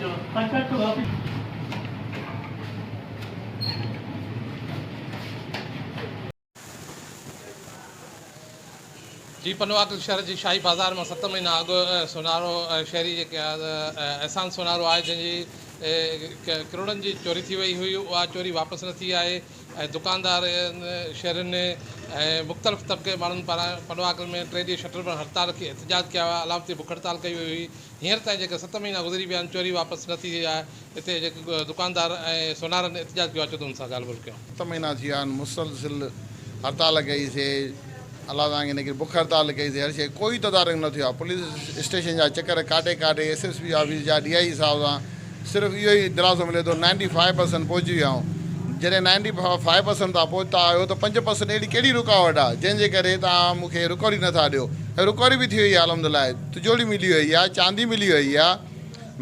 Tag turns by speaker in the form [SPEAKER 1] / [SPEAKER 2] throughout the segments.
[SPEAKER 1] جي پنوعاقل شهر جي شاهي بازار مان ست مهينا اڳ سونارو شهري جيڪي احسان سونارو آهي جنهن جي ڪروڙن جي چوري ٿي وئي هئي اها چوري واپس نه ٿي آهي ۽ دڪاندار شهرين ۽ مختلف طبقي ماڻهن پاران پنوعاقل ۾ ٽي ڏينهن شٽر بند هڙتال رکي احتجاج ڪيا ويا علامتي بک هڙتال ڪئي وئي هئي هينئر تائين جيڪي ست مهينا گذري ويا آهن چوري واپس نه ٿي آهي اتي جيڪي دڪاندار ۽ سونارن احتجاج ڪيو آهي اچو ته انهن سان ڳالهه ٻولهه ڪيون.
[SPEAKER 2] ست مهينا ٿي ويا آهن مسلسل هڙتال ڪئي سي الله توهان کي نڪري بک هڙتال ڪئي سي هر شي ڪوئي تدارڪ نه ٿيو آهي پوليس اسٽيشن جا چڪر ڪاٽي ڪاٽي ايس ايس پي آفيس جا ڊي I جي صاحب سان صرف اهو ئي دلاسو ملي ٿو نائنٽي فائيو پرسنٽ پهچي ويا آهيون جڏهن نائنٽي فائيو پرسنٽ توهان پهتا آهيو ته 5% اهڙي ڪهڙي رڪاوٽ آهي جنهن جي ڪري توهان مون کي رڪوري نٿا ڏيو ۽ رڪوري به ٿي وئي آهي الحمدلله تجوڙي ملي وئي آهي چاندي ملي وئي آهي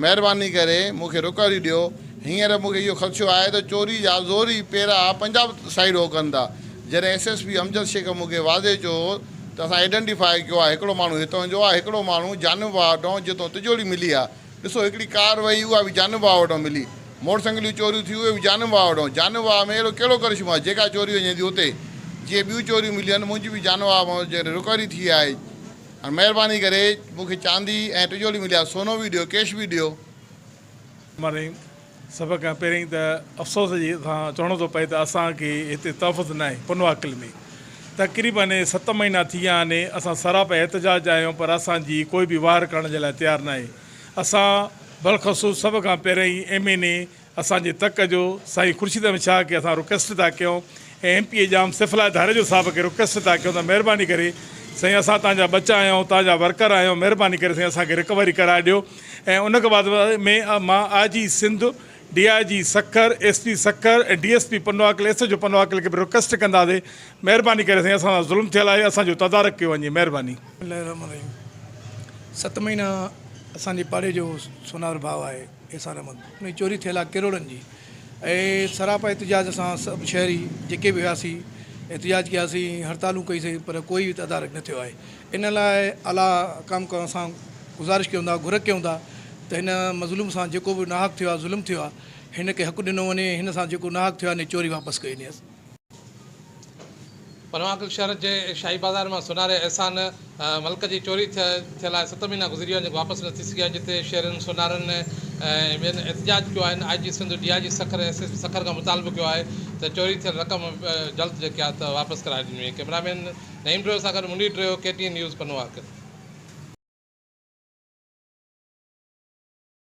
[SPEAKER 2] مهرباني ڪري مون کي رڪوري ڏيو. هينئر مون کي اهو خدشو آهي ته چوري جا زوري پيرا پنجاب سائيڊ هو ڪن ٿا. جڏهن S S P Amjad Shaikh مون کي واضح چيو هو ته اسان آئيڊنٽيفاء ڪيو آهي هڪڙو ماڻهو هتان جو آهي هڪڙو ماڻهو جانب واهه وٽان جتان تجوڙي ملي آهي. ڏسو هڪڙي ڪار وئي اها به جانب واهه وٽان ملي. موٽر سائيڪليون چوريون ٿيون اهي به جانب واهه وٽان. جانب واهه ۾ اهڙو ڪهڙو ڪرشمو آهي جيڪا چوري وڃي ٿي اتي. جيئن ٻيون چوريون مليون آهن منهنجي به جانب واهه مان جيڪڏهن رڪوري ٿي آهي. هاڻ مهرباني ڪري مون کي چاندي ۽ ٽجوڙي ملي آهي، سونو به ڏيو، ڪيش به ڏيو.
[SPEAKER 3] مرحيم، سڀ کان پهرين ته افسوس جي سان چوڻو ٿو پئي ته اسان کي هتي تحفظ ناهي پنوعاقل ۾ تقريبن ست مهينا ٿي ويا آهن اسان سراپا احتجاج آهيون پر اسان جي ڪوئي به واهر ڪرڻ جي لاء تيار ناهي اسان بلخصوص سڀ کان پهرين ايم اين اي اسان جي تڪ جو سائين خورشيد احمد شاهه کي اسان رڪويسٽ ٿا ڪيون ۽ M P A Jam Saifullah Dharejo صاحب کي رڪويسٽ ٿا ڪيون ته مهرباني ڪري سائين اسان توهان جا ٻچا آهيون توهان جا ورڪر آهيون مهرباني ڪري سائين اسان کي رڪوري ڪرائي ڏيو ۽ ان کان بعد ۾ مان I G Sindh D I G Sukkur S P Sukkur ۽ D S P Pano Aqil S H O Pano Aqil کي به رڪويسٽ ڪنداسي مهرباني ڪري سائين اسان سان ظلم ٿيل آهي اسان جو تدارڪ ڪيو وڃي مهرباني.
[SPEAKER 4] بسم الله الرحمن الرحيم ست مهينا اسان جي پاڙي جو سونار ڀاء آهي. احسان احمد ان جي چوري ٿيل آ ڪروڙن جي ۽ سراپا احتجاج اسان سڀ شهري جيڪي به هياسين احتجاج ڪياسين هڙتالون ڪئي سين پر ڪوئي به تدارڪ نه ٿيو آهي ان لاء اعليٰ حڪام کان اسان گذارش ڪيون ٿا گهر ڪيون ٿا ته هن مظلوم سان جيڪو به ناحق ٿيو آ ظلم ٿيو آ هن کي حق ڏنو وڃي هن سان جيڪو ناحق ٿيو آ ان جي چوري واپس ڪئي وڃي.
[SPEAKER 1] پنوعاقل شهر جي شاهي بازار مان سوناري احسان ملڪ جي چوري ٿيل آهي ست مهينا گذري ويا آهن جيڪو واپس نه ٿي سگهيا آهن جتي شهرين سونارن ۽ ٻين احتجاج ڪيو آهن I G Sindh D I G Sukkur S S P Sukkur کان مطالبو ڪيو آهي ته چوري ٿيل رقم جلد جيڪي آهي ته واپس ڪرائي ڏني وڃي ڪئميرا مين نعيم ڊريو سان گڏ Munir Dreyo K T N news Pano Aqil.